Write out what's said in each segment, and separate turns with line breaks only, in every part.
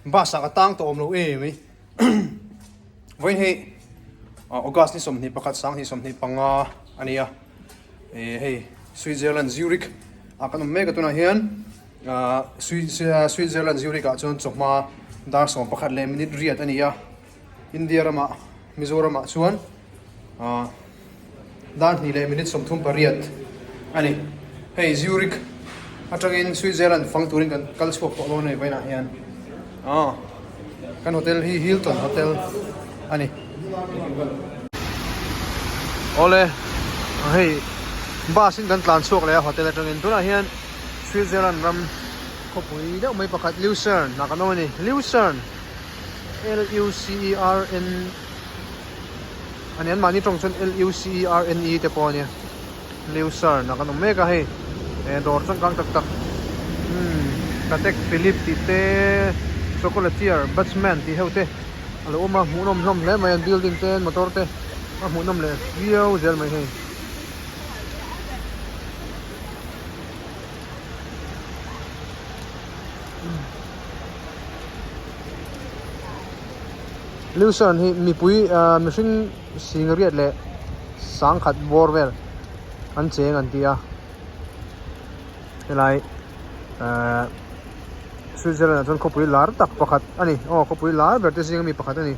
Bus ah ka tang tawh awm lo em mai. Vawiin hei August ni 21 2025 a ni a. Ih hei Switzerland Zurich ah kan awm mek a tunah hian ah Switzerland Zurich ah chuan chawhma dar 11 leh minute riat a ni a. India ramah Mizoram ah chuan ah dar hnih leh minute 38 a ni. Hei Zurich atangin Switzerland fang turin kan kal chhuak tawh dawn a ni vawiinah hian ah kan hotel hi Hilton hotel a ni. Awle hei bus in kan tlan chhuak leh a hotel atangin tunah hian Switzerland ram khawpui deuh mai pakhat Lucerne ah kan awm a ni Lucerne. L-U-C-E-R-N a ni an mahni tawng chuan L-U-C-E-R-N-E te pawh a nia Lucerne ah kan awm mek a hei eh dawr changkang tak tak umm Patek Philippe tih te Chocolatier Batsman tih ho te a lo awm a hmuhnawm hlawm hle mai an building te an motor te a hmuhnawm leh viau zel mai hei. Lucerne hi mipui ahh mihring sing riat leh sangkhat bawr vel an cheng an ti a helai ahh Switzerland ah chuan khawpui lar tak pakhat a ni aw khawpui lar ber te zinga mi pakhat a ni.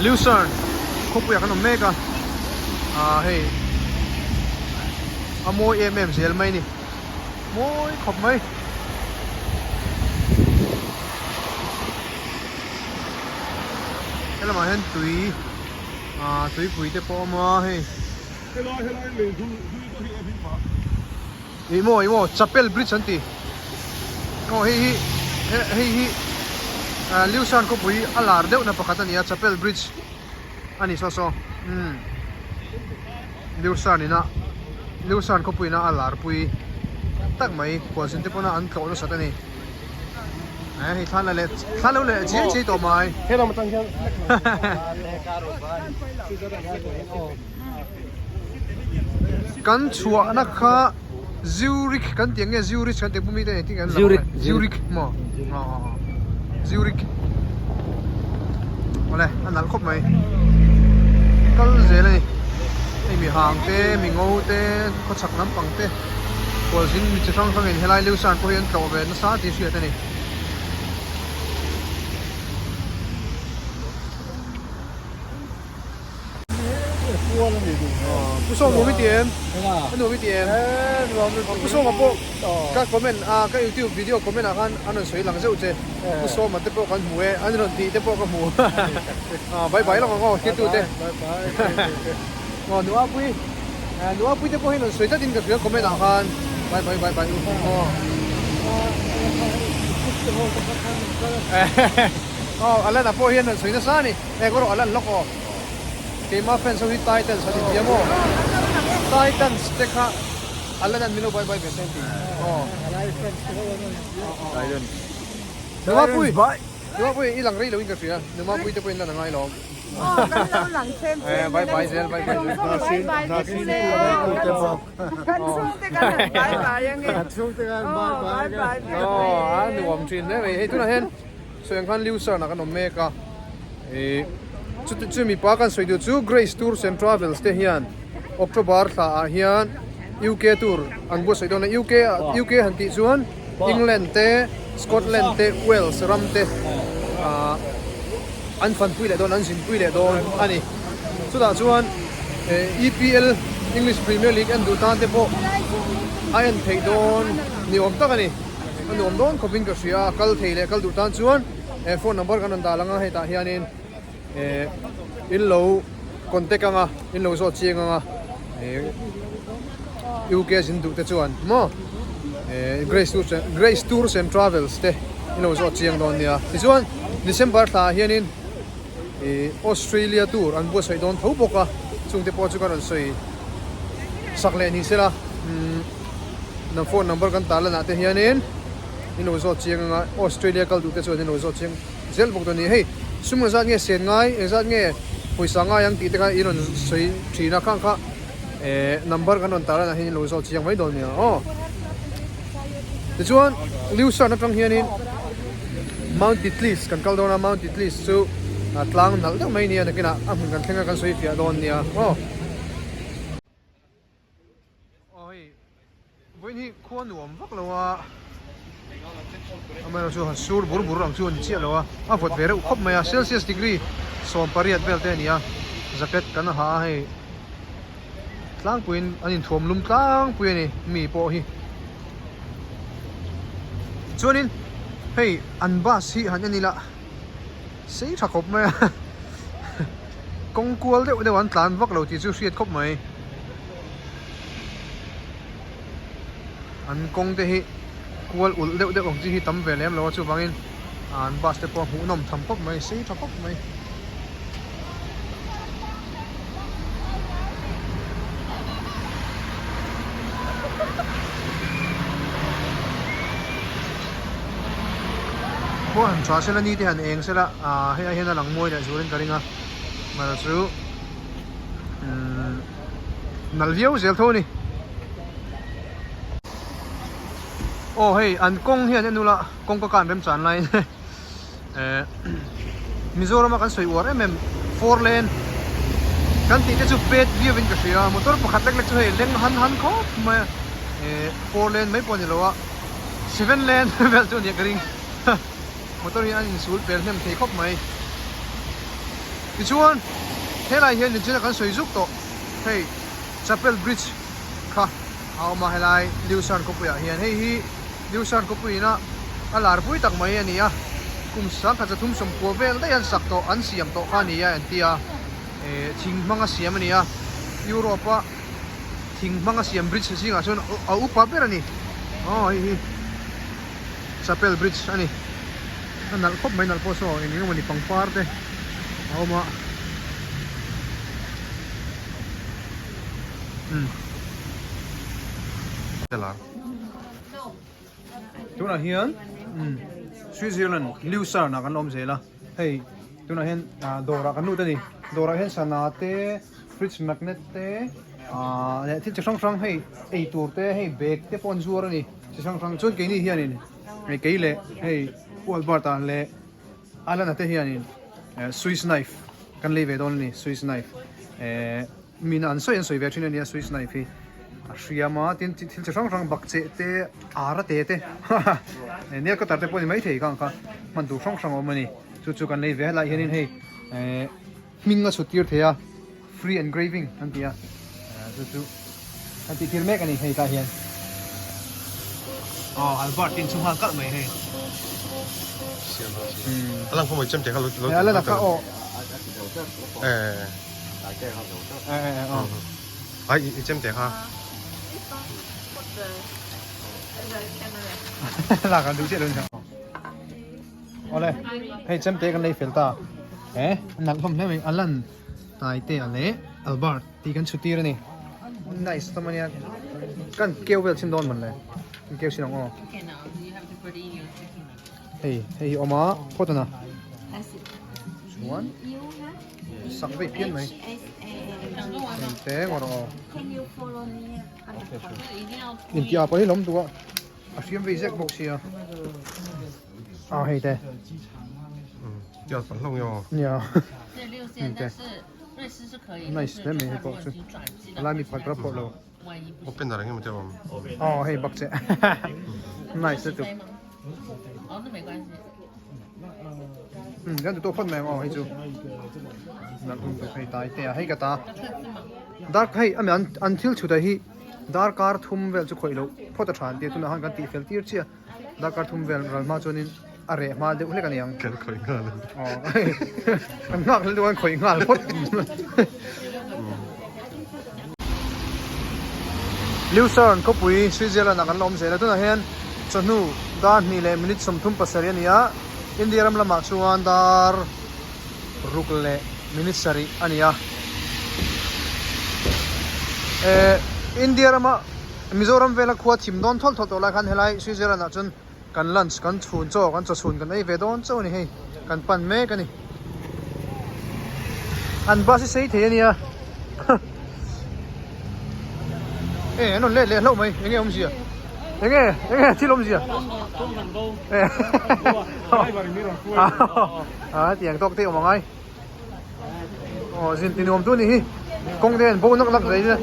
Lucerne khawpuiah kan awm mek a ah hei a mawi em em zel mai a ni mawi khawp mai. Helamah hian tui ah tuipui te pawh a awm a hei. Ih maw ih maw chapel bridge an ti aw hei hi hei hi ah Liusan khawpui a lar deuh na pakhat a ni a chapel bridge a ni saw saw umm Liusan ina Liusan khawpui ina a lar pui tak mai khualzin te pawh an tlawh nasat a ni eh hei thla la leh thla lo leh chiai chiai tawh mai. Kan chhuahna kha Zurich kan tih ang nge Zurich kan tih ang pumi te engtin nge an lam ang e Zurich maw aw Zurich awle a nalh khawp mai kal zel a ni hei mi hang te mi ngo te khawchhak lampang te khualzin mi chi hrang hrangin helai Lucerne pawh hi an tlawh ve nasa tih hriat a ni. Pu Sawm nuam i ti em? A nuam i ti em? Pu Sawma pawh ka comment a ka youtube video comment ah khan an rawn sawi lang zeuh che. Pu Sawma te pawh kan hmu e, an rawn tih te pawh ka hmu. Bye bye lawk ang aw hriattu te. Aw Nuapui, Nuapui te pawh hi an rawn sawi tlat in ka hria comment ah khan. Bye bye bye bye u aw. Aw Alana pawh hian rawn sawi nasa a ni. Hei erawh a lan lawk aw. Keima fans ho hi Titans an inti a maw? Titans te kha a lan an min lo bye bye ve se an ti. Aw. Numapui! Numapui i lang rei lo in ka hria. Numapui te pawh in lan a ngai lo. Bye bye zel bye bye zel. Aw a nuam thin hle mai. Hei tunah hian Sawi ang khan Lucerne ah kan awm mek a, ih chuti chu mipa kan sawi duh chu Grace Tours and Travels te hian October thla ah hian UK tour an buatsaih dawn a, UK ah UK han tih chuan England te Scotland te Wales ram te ah an fanpui leh dawn an zinpui leh dawn a ni. Chutah chuan EPL English Premier League en duh tan te pawh a en theih dawn ni awm tak a ni. A nuam dawn khawpin ka hria a, kal thei leh kal duh tan chuan eh phone number kan rawn dah lang a hetah hianin eh in lo contact ang a in lo zawt chiang ang a eh UK zin duh te chuan maw eh Grace Tours and Grace Tours and Travels te in lo zawt chiang dawn nia tichuan December thla ah hianin eh Australia tour an buatsaih dawn tho bawk a chungte pawh chu ka rawn sawi sak leh ni sela umm. Na phone number kan tar lanah te hianin in lo zawt chiang anga Australia kal duh te chuan in lo zawt chiang zel bawk dawn a ni. Hei sum engzat nge sen ngai engzat nge pawisa ngai ang tih te kha in rawn sawi thin a khang kha Eh number kan rawn tar a hian in lo zawt chiang mai dawn nia aw. Tichuan Lucerne atang hianin Mount Titlis kan kal dawn a, Mount Titlis chu tlang nalh deuh mai nia nakinah a hmun kan thleng a kan sawi fiah dawn nia aw. Aw hei vawiin hi khua nuam vak lo a, amaherawhchu chu han sur bur bur ang chu a ni chiah lo a, a vawt ve reuh khawp mai a, Celsius degree 18 vel te a ni a, jacket kan ha a hei tlangpuiin an inthuam lum tlangpui a ni mi pawh hi. Chuanin hei an bus hi han en ila sei tha khawp mai a. Kawng kual deuh deuh an tlan vak lo tih chu hriat khawp mai. An kawng te hi kual ulh deuh deuh ang chi hi tam ve lem lo a chuvangin an bus te pawh a hmuhnawm tham khawp mai sei tha khawp mai. Khua han tha sela ni te han eng sela ah hei ai hian a lang mawi leh zualin ka ring a mal chu umm nalh viau zel tho a ni. Aw hei an kawng hian en ula kawngka khan remchan laiin eh Mizoram a kan sawi uar em em four lane kan tih te chu pet viau in ka hria motor pakhat lek lek chu hei leng han han khawp mai a eh four lane mai pawh a ni lo a seven lane vel chu a nia ka ring motor hi an insul pel hnem thei khawp mai tichuan helai hian nichina kan sawi zuk tawh hei chapel bridge kha a awm a helai Lucerne khawpuiah hian hei hi. Lucerne khawpuiin a a lar pui tak mai a ni a, kum 1939 vel daih an sak tawh, an siam tawh kha a ni a an ti a, eh thing hmanga siam a ni a, Europe a thing hmanga siam bridge zingah chuan a upa ber a ni, aw hei hi Chapel bridge a ni, a nalh khawp mai nalh pawh saw eng eng emawni pangpar te a awm a, umm. Tunah hian Switzerland Lucerne ah kan la awm zel a, hei tunah hian dawrah kan lut a ni, dawrah hian sana te fridge magnet te ahh leh thil chi hrang hrang hei ei tur te hei bag te pawh an zuar a ni chi hrang hrang chuan keini hianin hei kei leh hei Pu Albert ah leh Alana te hianin Swiss knife kan lei ve dawn a ni Swiss knife ehh. Mina an sawi an sawi ve thin a nia Swiss knife hi a hriam a tin thil chi hrang hrang bakcheh te ara te te haha nail cutter te pawh a ni maithei kha ang kha hman tur hrang hrang a awm a ni chu chu kan lei ve helai hianin hei eh hming a chhut tir thei a free engraving an ti a chu chu an tih tir mek a ni hei tah hian aw Albert tin chu nghal kalh mai hei
A lang khaw mai chem te kha lo lo
a la kha aw
eh Ai i chem te kha.
La kan duh chiah lo ni. Awle hei chem te kan lei fel ta. Eh nalh hlawm hle mai Alan Tai te a leh Albert tih kan chhu tir a ni. Nice hlawm a nia. Kan keu vel chhin dawn man le. Kan keu chhin ang aw. Hei hei hi awm a phawt a na. Chuan sak vei phian mai engte ngawt aw inti ah pawh hi lawm duh a a hriam vei zek bawk sia ah hei te nia engte nice hle mai hei pawh chu lai mi pakhat ka la phawrh lo aw hei bak che nice lutuk. Um kan duh tawk phawt mai ang aw hei chu nalh hun tur hei tai te a hei ka ta dark hei a an an thil chhut ah hi darkar thum vel chu khawih loh phawt a tha an tia tunah khan kan tih fel tir chiah a darkar thum vel ral hma chuanin a reh hma deuh hlek a ni ang
kan khawih nghal
aw kan nghak hlel deuh a kan khawih nghal phawt. Lucerne khawpui Switzerland ah kan la awm zel a tunah hian chawhnu dar hnih leh minute 37 a ni a India ram lamah chuan dar ruk leh minute sarih a ni a eh India rama Mizoram vela khua thim dawn thawlh thawlh tawh lai khan helai Switzerland ah chuan kan lunch kan chhun chaw kan chaw chhun kan ei ve dawn chauh a ni hei kan pan mek a ni an bus hi sei thei a nia. E an rawn let leh hlauh mai enge awmzia enge enge thil awmzia a tiang tawk te awm angai aw zin ti nuam tu ni hi kawng te an bo nak nak zai ila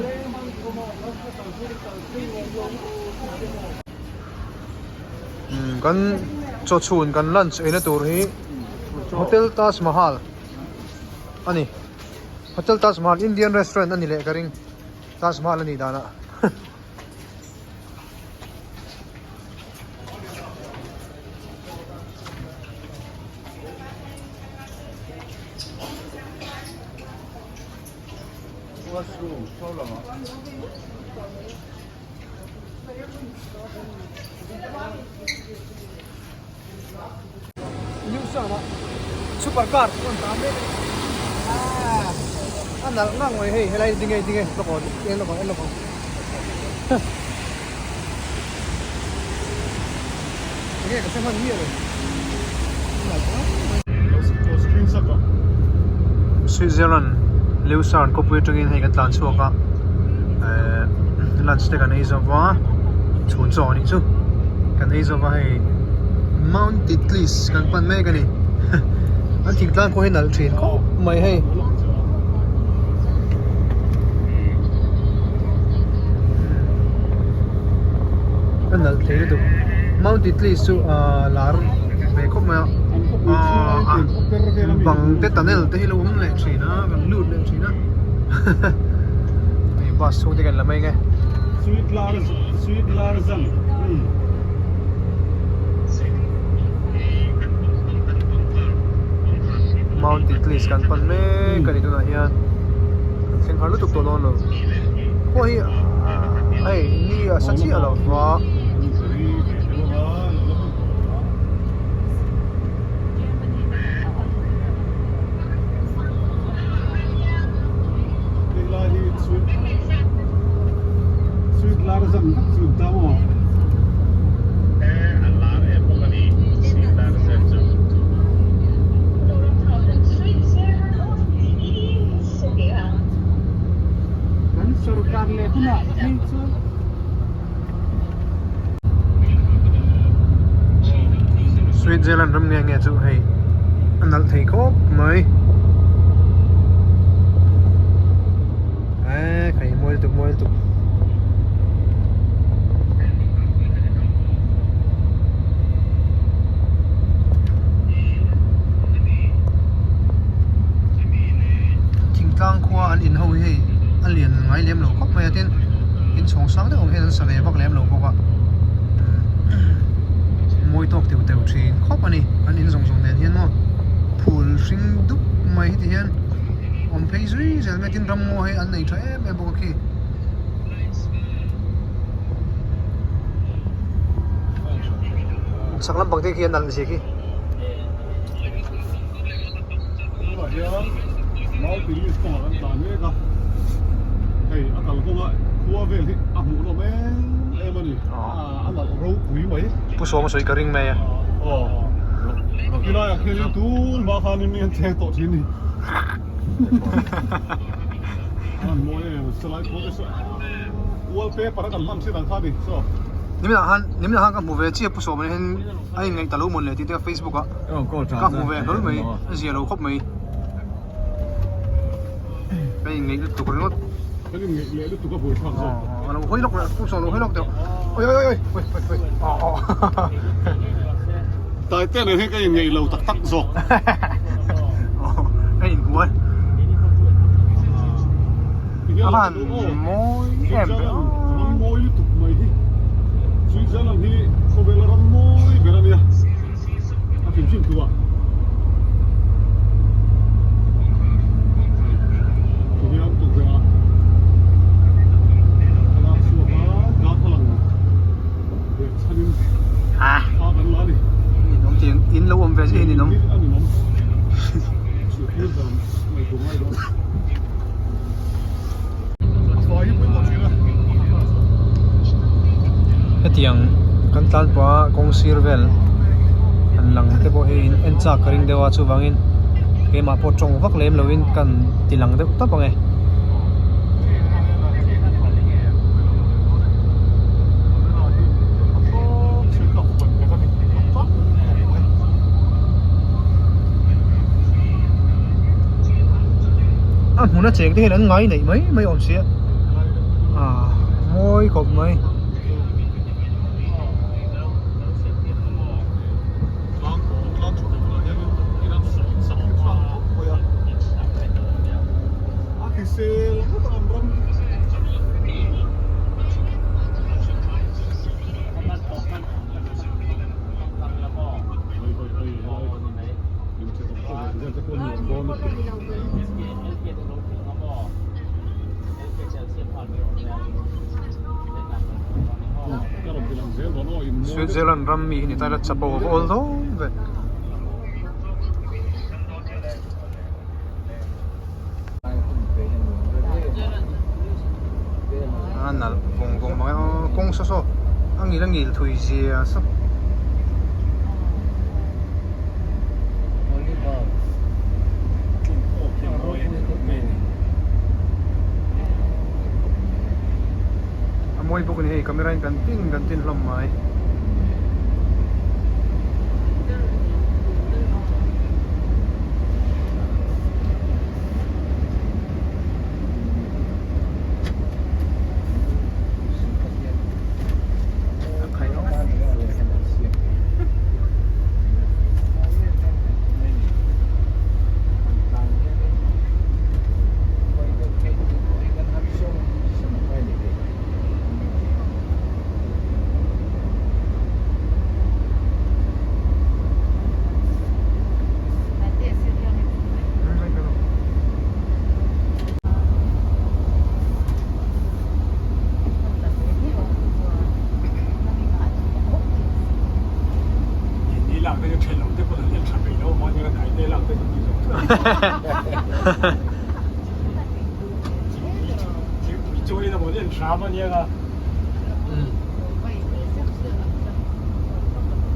kan chaw chhun kan lunch eina tur hi hotel Taj Mahal a ni hotel Taj Mahal Indian restaurant a ni leh ka ring Taj Mahal a nih danah. Super car chu an tam mek a nalh ngang mai hei helai ding e ding e lawk aw en lawk ang en lawk ang enge ka hre hman miah lo Switzerland Lucerne khawpui atangin hei kan tlan chhuak a ehh lunch te kan ei zo va chhun chaw anih chu kan ei zo va hei Mount Titlis kan pan mek a ni an thingtlang pawh hi nalh thin khawp mai hei. A nalh thei lutuk Mount Titlis chu ahh lar ve khawp mai a ahh bang te tunnel te hi lo awm leh thin a kan lut leh thin a hei bus chhung te kan la mai ang e. Mount Titlis kan pan mek a ni tunah hian kan thleng har lutuk tawh dawn lo khua hi hei ni a sa chiah lo va. Switzerland ram nge nge chu hei a nalh thei khawp mai eee khai mawi lutuk mawi lutuk. Thingtlang khua an in ho hi hei a lian ngai lem lo khawp mai a tin in chhawng sang deuh ang hian an sa ve vak lem lo bawk a mawi tawk teuh teuh thin khawp a ni an in zawng zawng nen hian maw phul hring dup mai heti hian awm phei zui zel mai a tin ramngaw hi an nei tha em em bawk a khi. Chak lampang te khi a nalh zia khi.
Tunah hian Mount kawngah kan tlan mek a, hei a kalkawngah khua vel hi a hmuh nawm em em a ni, a nalh ropui mai.
Pu Sawma sawi ka ring mai a.
Aw, khilaiah khianin tun hma khanin mi an cheng tawh thin a ni. An mawi em, salai khua te saw wallpaper a kan hman thin ang kha a ni saw.
Niminah khan niminah khan ka hmu ve chiah Pu Sawma hian a inngaih ta lo mawn leh tih te Facebook ah. Ka hmu ve hlawl mai a zia lo khawp mai ka inngeih lutuk ringawt
kan inngeih leh lutuk a buai thlak zawk
a lo hawi lawk leh pu saw lo hawi lawk deuh oi oi oi oi oi oi aw aw
Taite nen hian ka inngeih lo tak tak zawk
a inhmu a a van mawi em ve aw
ram mawi lutuk mai hi Switzerland hi khawvela ram mawi ber a nia. A hrim hrim tu a. Tihian tukverh ah a lak chhuak a, darthlalang leh chhanin thla kan la a ni.
Ninawm tih in lo awm ve chiah hi ninawm.
A ninawm. Chhut dan ngaihtuah ngai dawn. A fai hi pawimawh thin a.
Hetiang kan tlan pah a kawng sir vel han lang te pawh hi in en chak ka ring deuh a chuvangin keimah pawh tawng vak lem lovin kan ti lang deuh tawp ang e. cheng te hian an ngai neih mai mai awm sia ah mawi khawp mai. Switzerland ram mi hi ni ta ila chapo a va awl dawn ve. A nalh vawng vawng mang e aw kawng saw saw a ngil a ngil thui zia saw. A mawi bawk a ni hei camera in kan tin kan tin hlawm mai.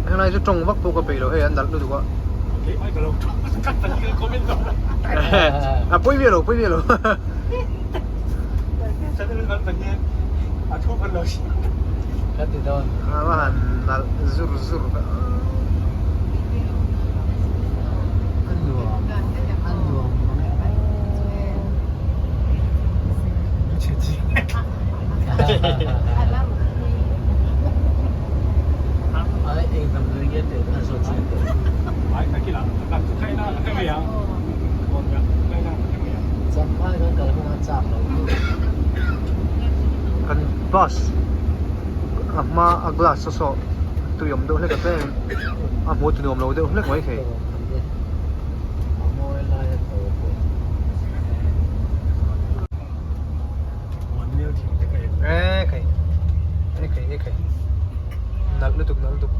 Helai chu tawng vak pawh ka peih lo hei an nalh lutuk a. A pawi miah lo pawi miah lo. A va han nalh zur zur ve a. A nuam a nuam mang e aw. Kan bus a hma a glass saw saw tui awm deuh hlek a tlem a hmuh ti nuam lo deuh hlek mai thei. E khai e khai e khai nalh lutuk nalh lutuk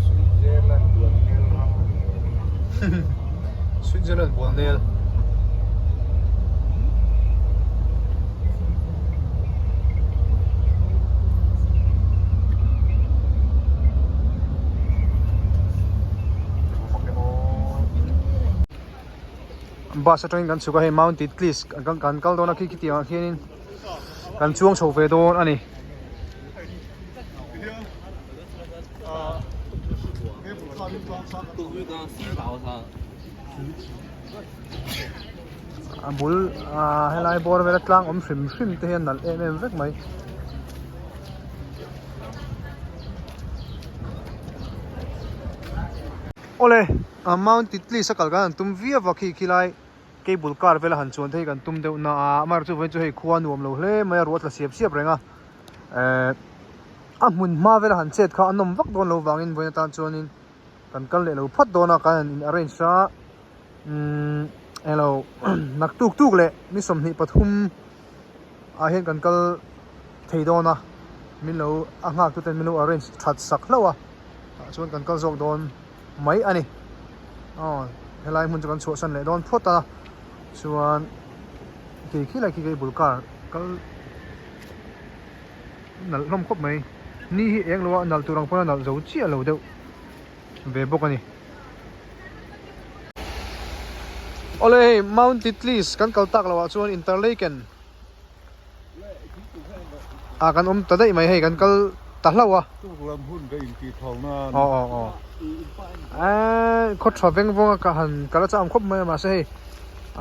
Switzerland buannel ram
Switzerland buannel Bus atangin kan chhuk a hei Mount Titlis kan kal dawn a khi khitiang ah khianin kan chuang chho ve dawn a ni. A bul ah helai bawr vela tlang awm hrim hrim te hian nalh em em vek mai. Awle a Mount Titlis a kal kan han tum viau a khi khilai cable car vela han chuan te hi kan tum deuh na a amaherawhchu vawiin chu hei khua nuam lo hle mai a ruah tla siap siap reng a ehh a hmun hma vela han chet kha a nawm vak dawn lo vangin vawiin atan chuanin kan kal leh lo phawt dawn a kan han in arrange a umm englo naktuk tuk leh ni 23 ah hian kan kal thei dawn a min lo a nghak tu ten min lo arrange that sak hlauh a tah chuan kan kal zawk dawn mai a ni aw helai hmun chu kan chhuahsan leh dawn phawt a chuan khi khilai khi cable car kal nalh hlawm khawp mai ni hi eng lo a nalh tur ang pawn a nalh zo chiah lo deuh ve bawk a ni. Awle hei Mount Titlis kan kal tak loh ah chuan Interlaken ah kan awm ta daih mai hei kan kal. ta hlauh a.
Tuk lam hun ka intih tho nan.
Aw aw aw. Eee khaw tha veng vawng a ka han kal a chak awm khawp mai a mahse hei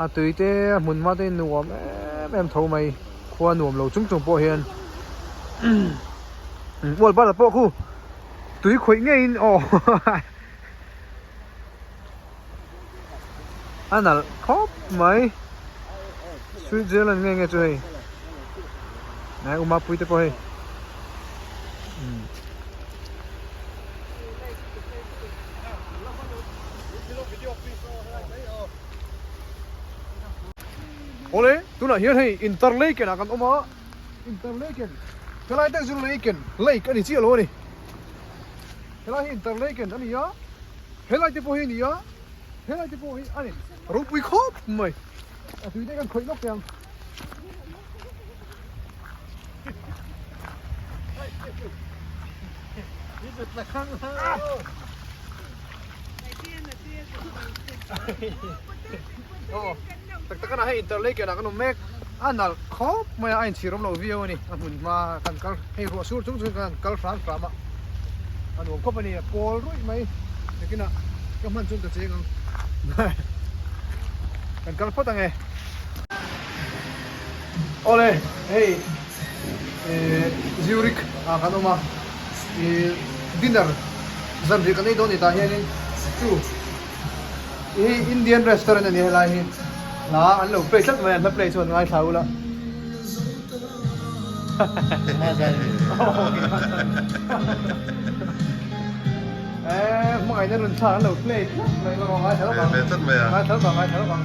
a tui te a hmun hma te nuam em em tho mai khua nuam lo chung chung pawh hian ual bal pawh khu tui khawih ngeiin aw a nalh khawp mai Switzerland nge nge chu hei nai uma pui te pawh hei umm. Awle tunah hian hei Interlaken ah kan awm a Interlaken helai te chu Laken lake a ni chiah lo a ni helai hi Interlaken a ni a helai te pawh hi a ni a helai te pawh hi a ni ropui khawp mai a tui te kan khawih lawk teh ang. Aw tak tak a hei Interlaken ah kan awm mek a nalh khawp mai a a inchhir awm lo viau a ni a hmun hma kan kal hei ruah sur chung chung kan kal hram hram a a nuam khawp a ni a pawl ruih mai nakinah ka hman chuan ka cheng ang kan kal phawt ang e. Awle hei eh Zurich ah kan awm a ih dinner zanriah kan ei dawn ni tah hianin chu hei Indian restaurant a ni helai hi hla an lo play tlat mai a hla play chuan ngaithla ula eh hmangaihna run thla an lo play tlat mai a ngaithla lawk ang ngaithla lawk ang ngaithla lawk ang.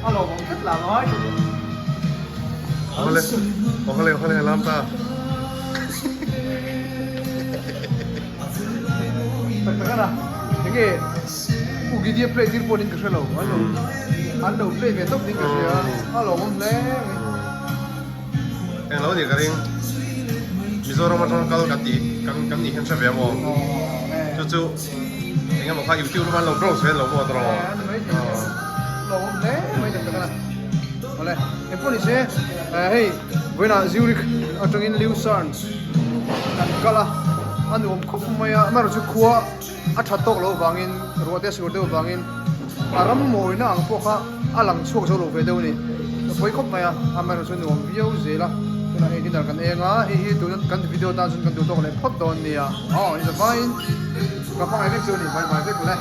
A lawmawm tlat lah ngai Tak tak ana enge u Gideon play tir pawh niin ka hre lo an lo an lo play ve tawp niin ka hria a lawmawm hle mai.
Englo nih ka ring. Mizoram atanga kal kan tih kan kan nih hian hre ve maw? Chu chu eng emaw kha YouTube lama an lo browse ve lo maw tawrh aw.
Lo awm hle mai tak tak a. Awle engpawh ni se hei vawiinah Zurich atangin Lucerne kan kal a a nuam khawp mai a amaherawhchu chu khua a that tawk loh vangin ruah te a sur deuh vangin a ram mawina ang pawh kha a lang chhuak zo lo ve deuh a ni a pawi khawp mai a amaherawhchu chu nuam viau zel a tunah hei dinner kan eng a hei hi tuna kan video tan chuan kan duh tawk leh phawt dawn nia aw ni zavaiin ka hmangaih vek chu a ni bye bye vek le.